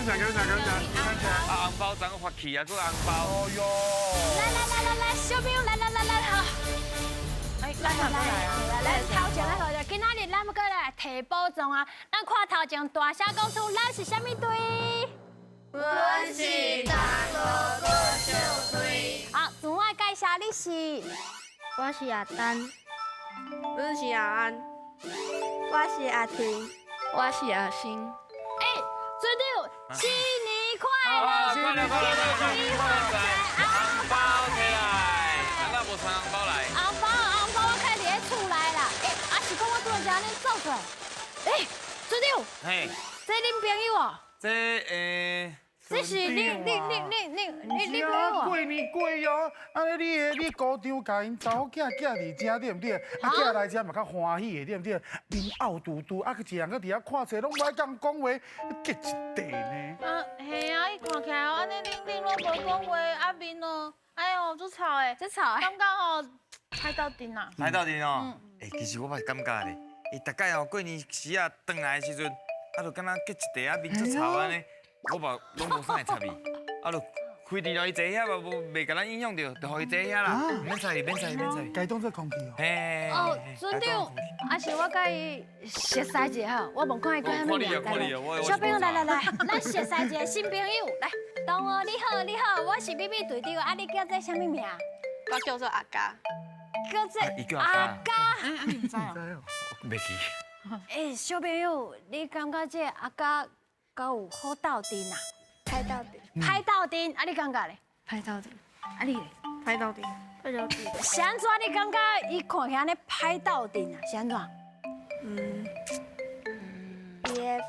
謝感謝感謝感謝。啊，紅包昨發去啊，閣紅包。哦喲。來來來來來，小朋友來來來來好。哎，來來來來，頭前來頭前，今仔日咱欲閣來提寶藏啊！咱看頭前大聲講出，咱是啥物隊？阮是大哥哥小隊。好，自我介紹，你是？我是阿丹。阮是阿安。我是阿婷。我是阿星。哎，船長，新年快樂！新年快樂，新年快樂！紅包提來，咱無傳紅包來。紅包紅包，我開佇咧厝內啦。哎，啊是講我拄才按呢走出來。哎，船長，嘿，這恁朋友哦？這欸。這是你你你你你你你朋友過年過哦，按呢你的你姑丈共𪜶查某囝寄佇遮對毋對？啊寄來遮嘛較歡喜的對毋對？面漚嘟嘟，啊閣一人閣佇遐看冊，攏無愛共講話，結一塊呢。啊，係啊，伊看起來哦，按呢冷冷攏無講話，啊面哦，哎喲，足臭的，足臭的，感覺吼歹鬥陣啊。歹鬥陣哦。欸，其實我嘛感覺咧，伊逐擺哦過年時啊轉來的時陣，啊就敢若結一塊啊面足臭按呢。我嘛攏無啥會插伊，啊，就開佇了伊坐遐嘛，無袂共咱影響著，就予伊坐遐啦，免睬伊，免睬伊，免睬伊。共伊當做空氣哦。嘿。哦，船長，啊是我共伊熟似一下吼，我問看伊叫啥物名。小朋友來來來，咱熟似一個新朋友來。同學你好，你好，我是美美隊長，啊你叫做啥物名？我叫做阿嘉。叫做阿嘉。啊你毋知哦？袂記。欸，小朋友，你感覺這阿嘉敢有好鬥陣啊？歹鬥陣。歹鬥陣，啊你感覺咧？歹鬥陣。啊你咧？歹鬥陣。歹鬥陣。是按怎？你感覺伊看起來按呢歹鬥陣啊？是按怎？嗯。伊的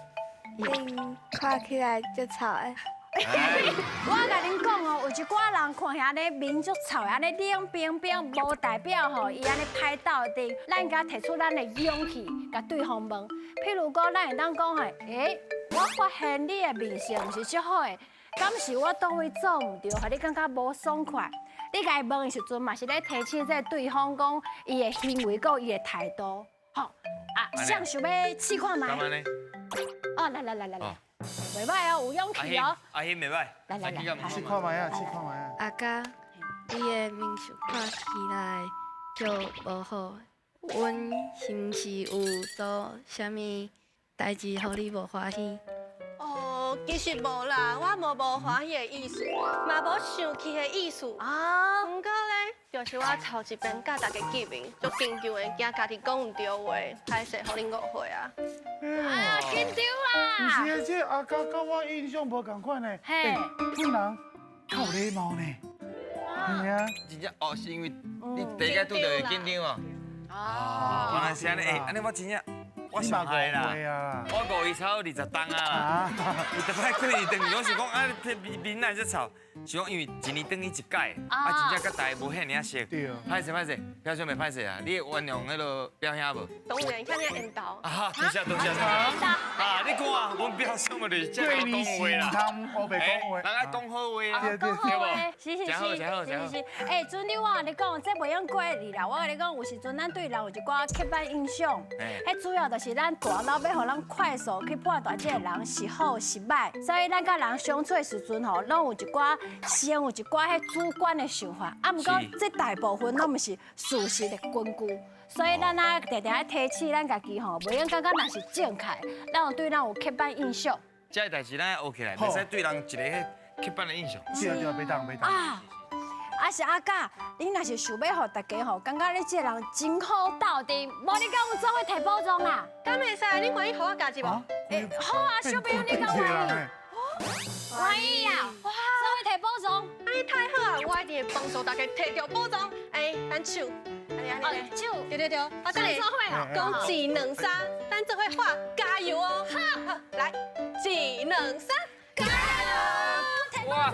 面看起來足臭的。我共恁講哦，有一寡人看起來按呢面足臭的，按呢冷冰冰，無代表吼伊按呢歹鬥陣。咱應該提出咱的勇氣，共對方問。譬如講，咱會當講吼，欸，我發現你的面色毋是足好的，敢是我佗位做毋對，予你感覺無爽快？你共伊問的時陣，嘛是咧提醒這對方講伊的行為，佮伊的態度。吼，啊，誰想欲試看覓？哦，來來來來來。袂䆀哦，有勇氣哦。阿興袂䆀。來來來，試看覓啊，試看覓啊。阿嘉，你的面色看起來足無好，阮是毋是有做啥物代誌，予你無歡喜？哦，其實無啦，我無無歡喜的意思，嘛無生氣的意思。啊，毋過咧，就是我頭一遍佮大家見面，足緊張的，驚家己講毋對話，歹勢予恁誤會啊。啊，緊張啦！毋是啊，這阿嘉佮我印象無仝款呢。嘿，這人較有禮貌呢。係啊，真正哦，是因為你第一擺拄著會緊張哦。哦，原來是按呢，欸，按呢我真正。我上愛啦，我誤伊超20冬啊啦。伊逐擺過年轉去，我是講啊，面面哪會遮臭？是講因為一年轉去一擺，啊，真正佮大家無遐爾仔熟。歹勢歹勢，表兄袂歹勢啊，你會原諒彼个表兄無？當然，遐爾緣投。啊，多謝多謝。啊，你看，阮表兄嘛就是這樣講話啦。烏白講話，人愛講好話啊，講好話，是是是是是。欸，船長，我共你講，這袂用怪你啦。我共你講，有時陣咱對人有一寡刻板印象，彼主要就是咱大腦欲予咱快速去判斷這個人是好是䆀，所以咱佮人相處的時陣吼，攏有一寡先有一寡彼主觀的想法。啊，毋過這大部分攏毋是事實的根據，所以咱啊定定愛提醒咱家己吼，袂用感覺若是正確，咱有對咱有刻板印象。這个代誌咱愛學起來，袂使對人一个彼刻板的印象。對對，袂當袂當。啊！啊是阿嘉，你若是想欲予大家吼，感覺你這個人真好鬥陣，無你敢有做伙提寶藏啊？敢會使？你願意予我加入無？欸，好啊，小朋友，你敢願意？願意啊！哇，做伙提寶藏，按呢太好啊！我一定會幫助大家提著寶藏。欸，咱手，按呢按呢，手，對對對，我等下做伙哦，講一兩三，咱做伙喊加油哦！好，來，一兩三，加油！提寶藏。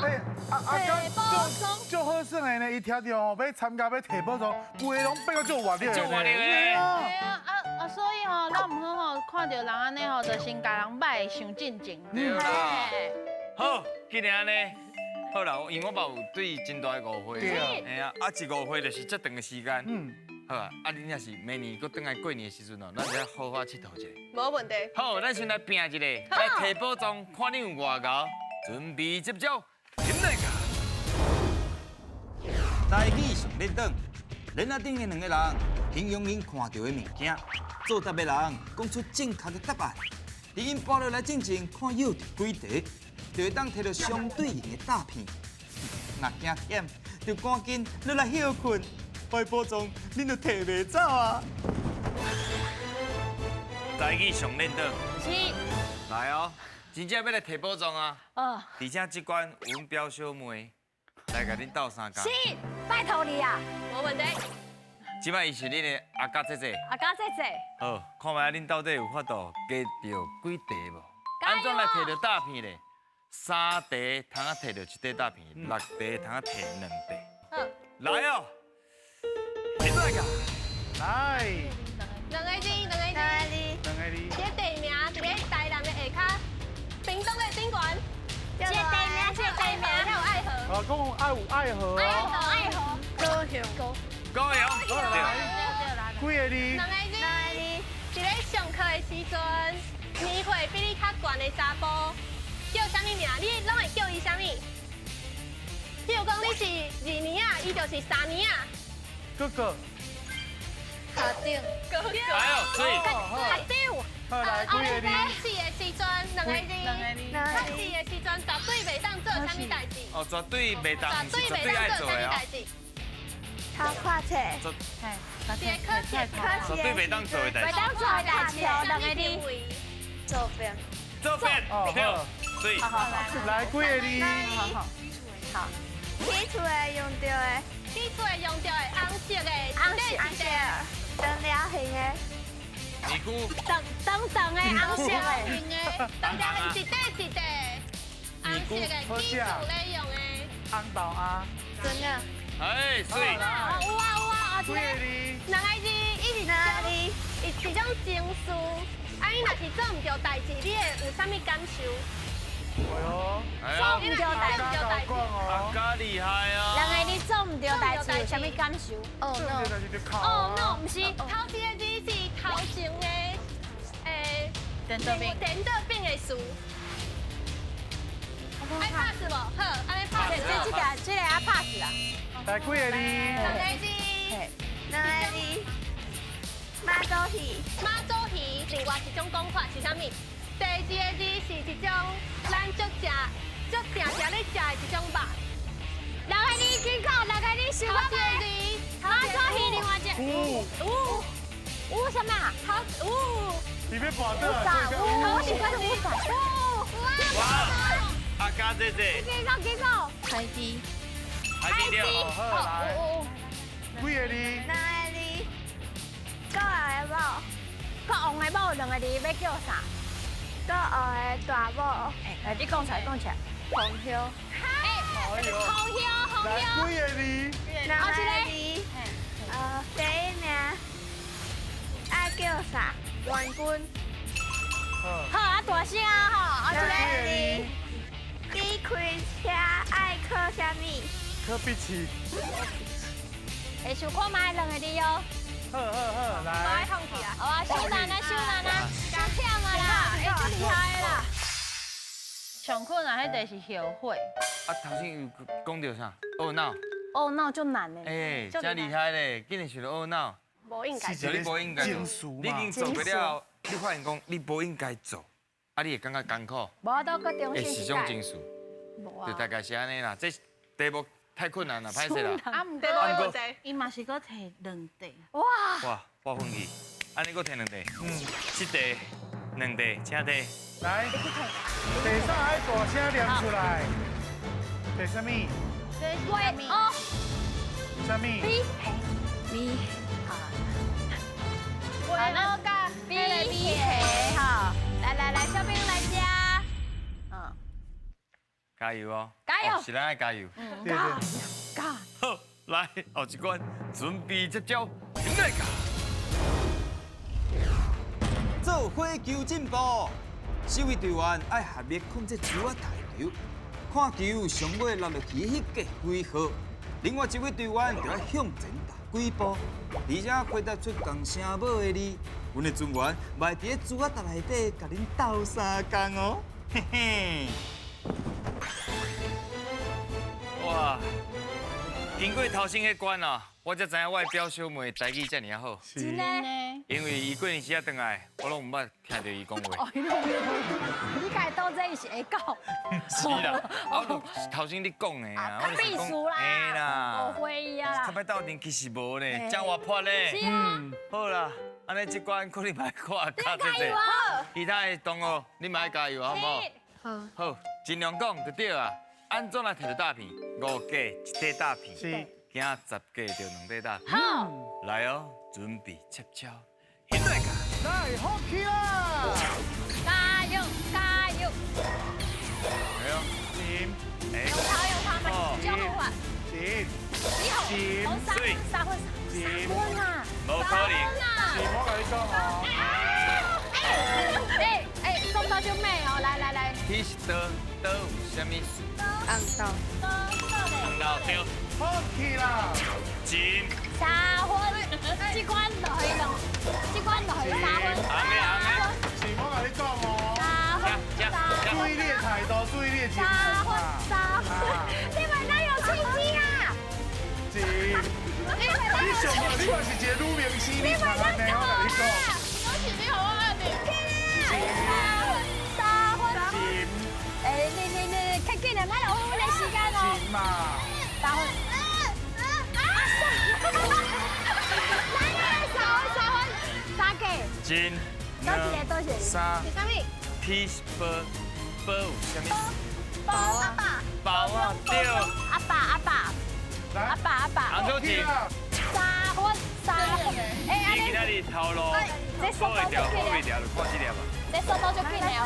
欸，阿阿嘉足足好耍的呢，伊聽著吼欲參加欲提寶藏，規个攏變到足活力的。足活力的。對啊，啊啊，所以吼，咱毋好吼，看著人按呢吼，就先共人䆀想進前。對啦。好，既然按呢，好啦，因為我嘛有對伊真大的誤會。對啊。嘿啊，啊一誤會就是遮長的時間。好啊，啊，恁若是明年閣轉來過年的時陣哦，咱再好好𨑨迌一下。無問題。好，咱先來拚一下，來提寶藏，看恁有偌𠢕。準備接招，點來個？台語上練轉，鏈仔頂的兩個人形容𪜶看著的物件，作答的人講出正確的答案。佇𪜶跋落來進前，看舀著幾塊，就會當提著相對應的詐騙。若驚險，就趕緊落來歇睏，擺寶藏，恁就提袂走啊！台語上練轉，是，來哦，真正欲來提寶藏啊！哦，而且這關有阮表小妹來共恁鬥相共。是，拜託你啊，無問題。這擺伊是恁的阿甲姐姐。阿甲姐姐。好，看覓恁到底有法度加著幾塊無？加油按怎來提著詐騙咧？三塊通啊提著一塊詐騙，六塊通啊提兩塊。好，來哦，現在個。來，兩個字，兩個字。兩個字。這個地名佇咧台南的下跤，屏東的頂懸。這個地名，這個地名。還有愛河。啊，講愛有愛河愛河，愛河。高雄。高雄。對。幾個字？兩個字。佇咧上課的時陣，年歲比你較懸的查埔，叫啥物名？你攏會叫伊啥物？譬如講你是二年仔，伊就是三年仔。哥哥。校長。哥哥。哎喲，水。校長。好，來幾個字？考試的時陣，兩個字。考試的時陣，絕對袂當做啥物代誌。哦，絕對袂當，毋是絕對愛做的哦。頭看冊。考試，絕對袂當做的代誌。袂當做的代誌哦，兩個字。做辯。做辯，對，水。來幾個字？好。起厝會用著的。起厝會用著的紅色的，紅色，紅色，長條形的。尼姑。長長長的紅色的。形的，長條形一塊一塊，紅色的，起厝咧用的。紅豆仔。真的。哎，水。有啊有啊，幾個字？兩個字，伊是兩個字，伊是一種情緒。啊，你若是做毋著代誌，你會有啥物感受？做毋著代誌，阿嘉厲害啊！兩個字做毋著代誌，有啥物感受？哦 no！哦 no，毋是。頭一個字是頭前的，顛倒餅，顛倒餅的詞。愛 pass 無？好，按呢 pass。這個這個啊 pass 啦。來幾個字？兩個字。兩個字。媽祖魚。媽祖魚，另外一種講法是啥物？第二個字是一種咱足食、足定定咧食的一種肉。兩個字緊講，兩個字想看覓？媽祖魚另外一個。有有啥物啊？好有。你欲跋倒啊？有，我是講有啥？有。哇！阿嘉姐姐。緊講緊講。海底。海底對。好，來。幾個字？兩個字。國王的某。國王的某兩個字欲叫啥？國王的大某。哎，你講出來，講出來。紅綃。哎，紅綃，紅來綃。幾個字？兩個字。第一名愛叫啥？冠軍。好啊，大聲啊，吼，啊，這個。你開車愛靠啥物？靠閉氣。會想看覓兩個字哦。好好好，來。我放棄啊！好啊，傷難啊，傷難啊，傷忝啊啦，欸，足厲害的啦。上困難彼個是後悔。啊，頭先有講著啥？懊惱。懊惱就難嘞。欸，真厲害咧，竟然想著懊惱。無應該。你無應該做，你已經做過了，你發現講你無應該做，啊，你會感覺艱苦。無法度閣重新是種情緒。就大概是按呢啦，這題目太困難啦，歹勢啦。啊，毋過，伊嘛是閣提兩題。哇！哇，我放棄，按呢閣提兩題。嗯，一題、兩題，請提。來，第三愛大聲念出來。第啥物？喂哦。啥物？ B。 B。好。好，那個 B B 好，來來來，小朋友來吃。嗯。加油哦！加油！是咱愛加油。加油！加！好，來後一關，準備接招，來個。做伙求進步，四位隊員愛合力控制球仔彈球，看球上尾落落去彼個幾號，另外一位隊員就要向前踏幾步，而且回答出仝聲母的字，阮的船員嘛會佇咧珠仔搭內底共恁鬥相共哦，嘿嘿。哇！經過頭先彼關啊，我才知影我的表小妹台語遮爾好。真的。因為伊過年時仔轉來，我攏毋捌聽著伊講話。哦，你你家當這伊是會講。是啦，我就頭先你講的啊，較秘書啦，誤會伊啊啦。較歹鬥陣其實無呢，真活潑咧。是啊。好啦，按呢這關可能嘛愛看較濟濟。其他的同學，你嘛愛加油，好毋好？好。好，盡量講就對啊。按怎來摕著詐騙？五格一塊詐騙，驚10格就兩塊詐騙。好，來哦，準備切敲，現在㗎。來，好起啦！加油，加油！哎呦，閃，用頭用頭嘛，就好啊。閃，閃，三分，三分啊！無可能。是，我共你講哦。哎，送到就美哦，來來來。你是倒倒有啥物事？紅豆。紅豆對。好起啦！真。三分，這關落去兩，這關落去三分。紅的紅的。是我共你講哦。三分。注意你的態度，注意你的情緒。三分，三分。你們哪有刺激啊？是。你上嘛，你嘛是一個女明星，你才按呢，我共你講。我是你予我按呢。三分，三分。哎，你，較緊的，莫浪費阮的時間哦。是嘛。三分。來來來，三分三分，三個。真。多一個，多一個。三。是啥物？ P 是包，包有啥物？包阿爸。包啊，對。阿爸阿爸。阿爸阿爸。紅手指。三分三分。哎，你今仔日頭路，好會掉，好會掉，就看這粒吧。這速度就緊的哦。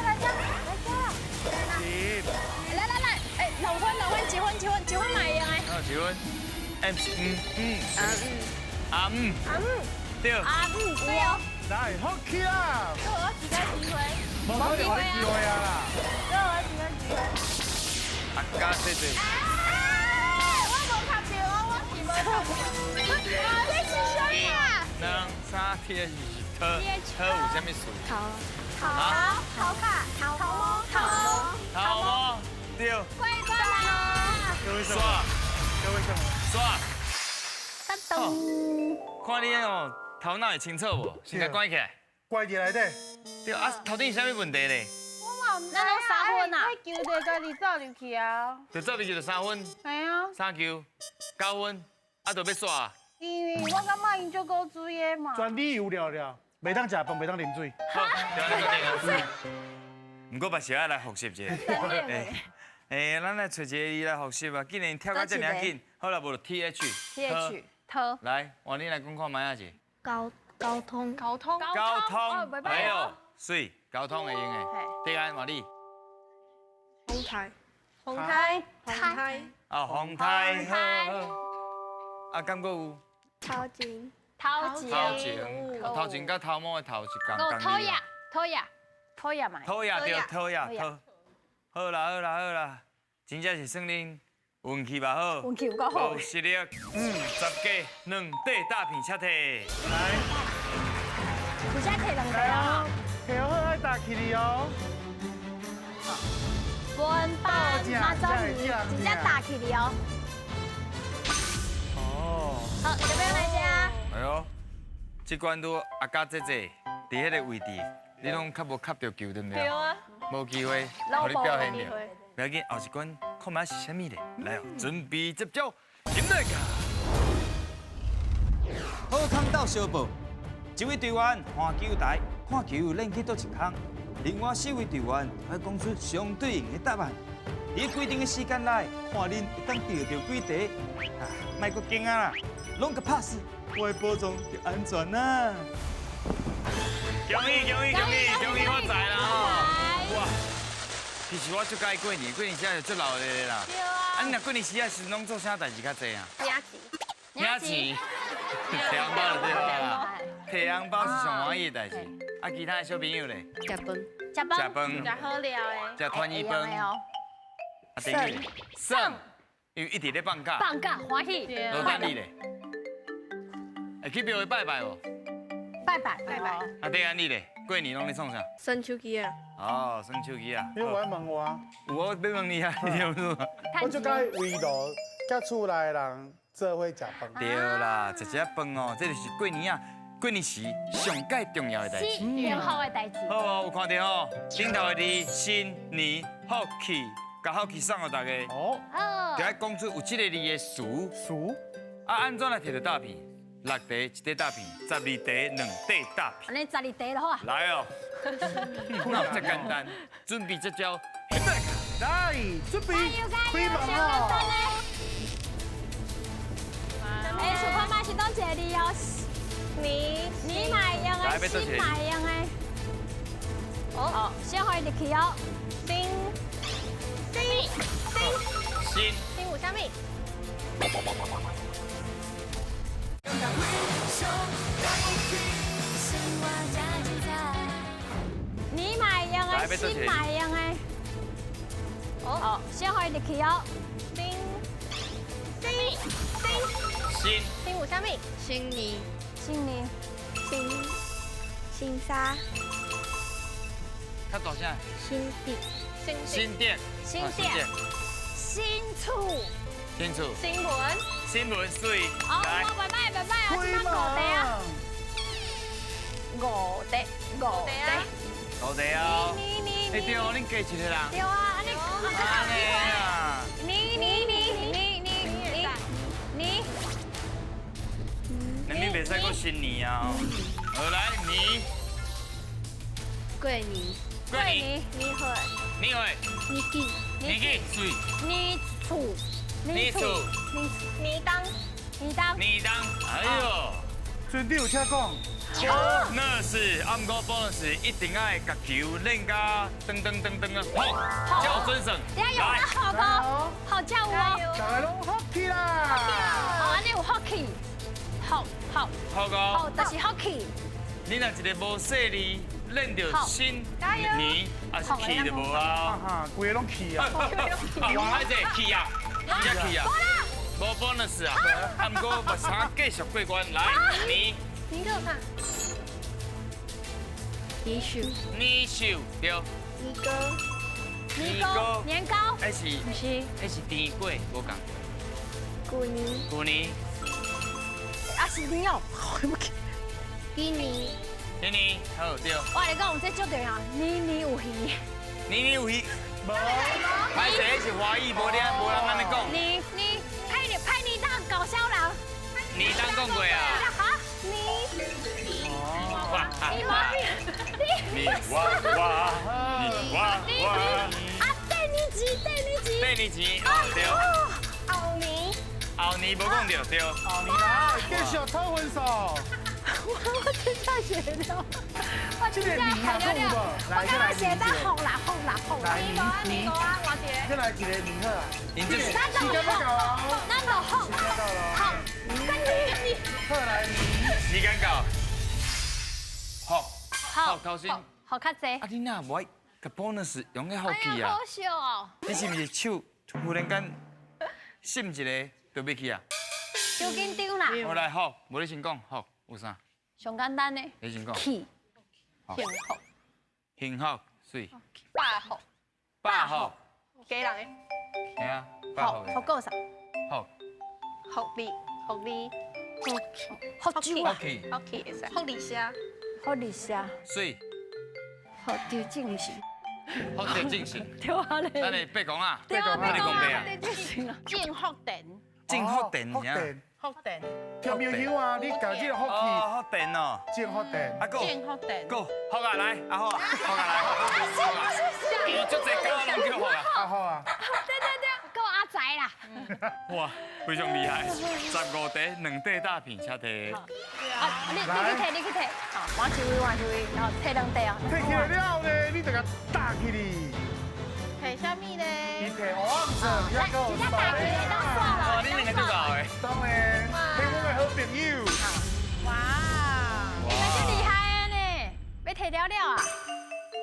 來來來，哎，兩分兩分，一分一分，一分嘛會用的。好，一分。M 是嗯嗯。阿姆。阿姆。阿姆。對。阿姆對哦。來，好起啦！給我幾個機會？無可能予你機會啊啦！給我幾個機會？阿加這這。我無卡著啊，我是無卡著。這是啥啊？兩三天是桃，桃有啥物事？頭。頭頭卡頭毛頭頭毛對。乖乖啦。各位刷，各位什么？刷。噔噔。看你哦，頭腦會清楚無？先共關起來。關佇內底。對啊，頭頂啥物問題咧？我嘛毋知。咱攏三分啊。球就家己走入去啊。就走入去就三分。系啊。三球九分，啊，就欲煞。因為我感覺𪜶足古錐的嘛。全理由了了，袂當食飯，袂當啉水。好，對對。毋過嘛是愛來複習一下。哎，咱來揣一個字來複習啊！既然跳到這爾緊，好啦，無就 T H。 T H 桃。來，換你來講看覓仔是。交交通。交通。交通。哎呦，媠，交通會用的。第二換你。風台。風台。風台。啊，風台。啊，敢閣有？頭前。頭前。頭前。頭前佮頭毛的頭是仝仝。討厭，討厭，討厭嘛。討厭對，討厭討。好啦好啦好啦，真正是算恁運氣嘛好，運氣有夠好，有實力，10個兩塊大片車提，來，有車提兩塊哦，提好愛打起哩哦。文班馬祖魚，真正打起哩哦。哦，好，這邊來吃。哎呦，這關拄阿嘉姐姐佇彼個位置，你攏較無磕著球對毋對？對啊。無機會，予你表現著。不要緊，後一關看覓是啥物咧？來哦，準備接招，進來㗎。好康鬥相報，一位隊員換球台，看球練去佗一空；另外四位隊員愛講出相對應的答案。佇規定的時間內，看恁會當著著幾題。啊，莫閣驚啊啦，攏共拍死，我的寶藏就安全啦。恭喜恭喜恭喜恭喜發財啦！哇，其實我足佮意過年，過年時就足鬧熱的啦。對啊。啊，你若過年時啊，是攏做啥代誌較濟啊？領錢。領錢。提紅包就對啦。提紅包是上歡喜的代誌。啊，其他的小朋友咧？食飯。食飯。食飯。食好料的。食團圓飯。啊，等於。算。因為一直咧放假。放假歡喜。羅丹你咧？會去廟會拜拜無？拜拜拜拜。啊對啊，你咧？過年攏咧創啥？耍手機啊。哦，耍手機啊。你有愛問我？有，我欲問你啊，你聽唔？我就佮圍爐，佮厝內的人做伙食飯。對啦，食食飯哦，這就是過年啊，過年時上蓋重要的代誌。幸福的代誌。好，有看著吼，頂頭的字新年福氣，共福氣送予大家。哦。就愛講出有這個字的詞。詞。啊，按怎來提著詐騙？6題一塊詐騙，12題2塊詐騙。按呢12題就好啊。來哦，哪有這簡單？準備這招，來，準備，開門哦。哎，想看覓是佗一个字哦？你你嘛會用的，新嘛會用的。哦，先予伊入去哦。新新新新新有啥物？你嘛會用的，新嘛會用的。哦，先予伊入去哦。新新新新新有啥物？新年新年新新沙较大声。新店新店新店新厝新厝新闻新闻水。哦，我袂歹袂歹啊，這擺5題啊，5題5題5題哦。哎對哦，恁加一個人。對啊，按呢你你你你你你你，你袂使閣新年啊！好來，年過年過年年歲年歲年紀年紀水年厝年厝年當年當年當，哎呦，船長有請講。那是，啊，毋過 bonus 一定愛共球練甲噔噔噔噔啊，好，才有準算。等下有好高，好叫有哦。大家攏福氣啦！哦，按呢有福氣，好好好高，好，就是福氣。你若一個無細膩練著新年，還是氣就無啊。哈，規个攏氣啊！哇，這氣啊，真正氣啊！無 bonus 啊，啊，毋過目差繼續過關，來，年。年個啥？年獸。年獸對。年糕。年糕。年糕。彼是？毋是。彼是甜粿，無仝。舊年。舊年。啊是年哦。今年。今年好對。我來講，這足重要，年年有餘。年年有餘。無。歹勢，彼是華語，無咧，無人按呢講。年年歹年歹年當搞笑人。年當講過啊。哈？你。哇！你哇哇！你哇哇！啊，對年錢，對年錢。對年錢，對。後年。後年無講著對。後年來，繼續討分數。我真正寫了，我真正寫了了，我剛剛寫到紅啦紅啦紅啦。年年啊，我一個。再來一個年好啊。你這時間欲到啊！咱就紅。好，跟你。好來年。時間到。好。好，頭先。好較濟。啊，你若無愛共 bonus 用個福氣啊？好笑哦。你是毋是手忽然間閃一个就欲去啊？傷緊張啦。好來，好，無你先講，好，有啥？上簡單的。你先講。氣。幸福。幸福，媠。百福。百福。家人的。嘿啊，百福。福夠啥？福。福利，福利。福氣。福氣。福氣。福氣會使。福利社。福利社。媠。福州正神。福州正神。對啊咧。咱來白講啊。對啊，白講白啊。正福田。正福田，福田。福田。听庙乡啊，你共这个福气。哦，福田哦。正福田。啊，正福田。go，福啊來，阿福啊，福啊來。伊足濟狗攏叫福啊。阿福啊。對對對，夠阿宅啦。哇，非常厲害，15題2塊詐騙，請提。啊，你去提，你去提。好，換一位，換一位，然後提2塊啊。提起來了呢，你就共打起哩。提啥物呢？你提蚵仔煎，來，直接打起來當算了。哇，你兩个足𠢕的。當然，提阮的好朋友。哇！你們真厲害的呢，欲提了了啊。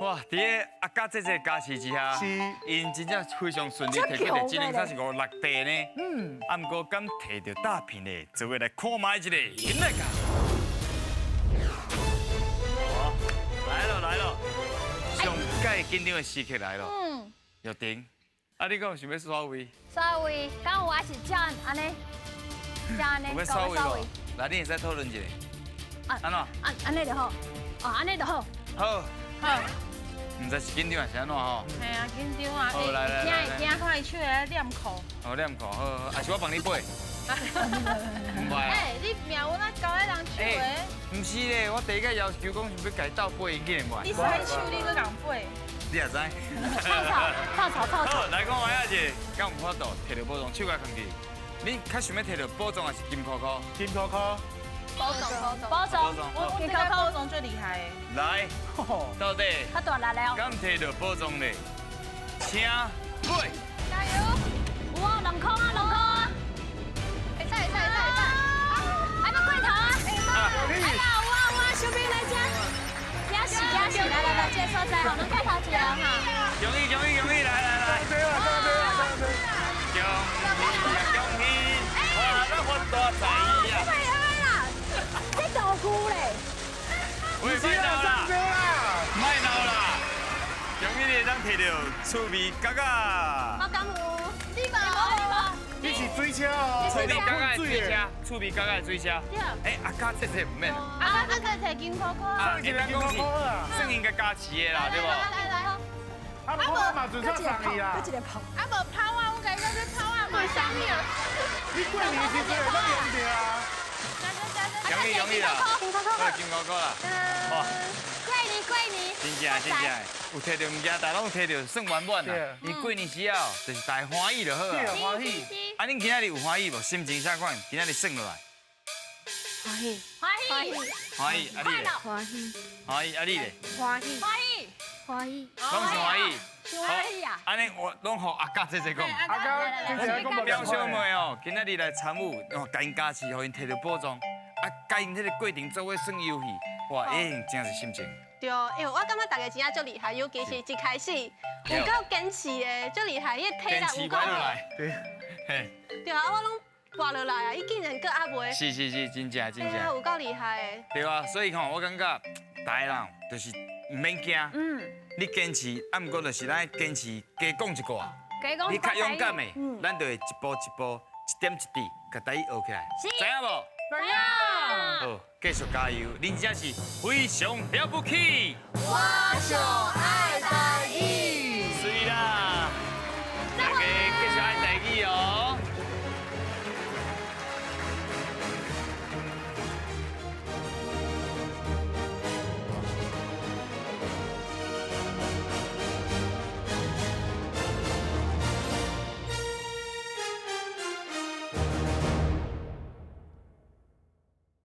哇，哇！佇个阿嘉姐姐加持之下，𪜶真正非常順利提起一2、3、4、5、6題呢。嗯。啊，毋過敢提著詐騙的，做伙來看覓一个，緊來㗎。來咯來咯，上蓋緊張的時刻來咯。嗯。玉婷，啊，你講想欲刷位？刷位，敢有還是這按呢？這按呢？欲刷位無？來，你會使討論一下。啊。按怎？按呢就好。哦，按呢就好。好。好。毋知是緊張還是按怎吼？嘿啊，緊張啊！好，來來來，驚會驚，看伊手會念苦。哦，念苦，好，好，還是我幫你背。毋會。欸，你命阮啊交彼人手的。毋是咧，我第一個要求講想欲共伊鬥背，𪜶竟然袂。你洗手，你閣共背？你也知？臭草，臭草，臭草。好，來看覓仔者，敢有法度提著寶藏，手共囥起。你較想欲提著寶藏還是金箍箍？金箍箍。寶藏，寶藏，我這個寶藏最厲害的。來，到底較大力了。敢提著寶藏咧？請背。加油！有哦，2空啊，2空啊。會使會使會使會使。還欲過頭啊！哎呀，有啊有啊，小兵來這。驚死驚死！來來來，這個所在吼，攏過頭一個哈。恭喜恭喜恭喜！來來來。恭喜啦恭喜啦恭喜！恭喜呀恭喜！哇，咱發大財呀！這道具咧，喂，莫鬧啦，莫鬧啦！恭喜你會當提著趣味角仔。我敢有，你無？你是水車哦，趣味角仔的水車，趣味角仔的水車。哎，阿嘉這這毋免。阿嘉這這提金箍箍。啊，會當講是算應該加持的啦，對無？來來來。阿無我嘛準備送伊啦。阿無拋啊，我共伊講這拋啊，嘛啥物啊？你過年時陣會當用著啊。恭喜恭喜啦！金箍箍啦！哇！過年過年，真正真正，有提著物件，大家攏提著算圓滿啦。伊過年時候就是大家歡喜就好啊。歡喜。啊，恁今仔日有歡喜無？心情啥款？今仔日算落來。歡喜。歡喜。歡喜，啊你咧？歡喜。歡喜，啊你咧？歡喜。歡喜。歡喜。攏是歡喜。歡喜啊！按呢我攏予阿嘉姐姐講。阿嘉姐姐講。表小妹哦，今仔日來參與，哦，共𪜶加持，予𪜶提著寶藏。啊，佮𪜶彼个過程做伙耍遊戲，哇，一定真是心情。對，因為我感覺大家真正足厲害，尤其是一開始有夠堅持的，足厲害，伊個體力有夠。對，嘿。對啊，我攏跋落來啊，伊竟然閣猶袂。是是是，真正真正。有夠厲害的。對啊，所以吼，我感覺大家人就是毋免驚。嗯。你堅持，啊，毋過就是咱堅持加講一寡。加講。你較勇敢的，咱就會一步一步、一點一滴，共台語學起來。知影無？知影。好，繼續加油，恁這是非常了不起。我上愛台。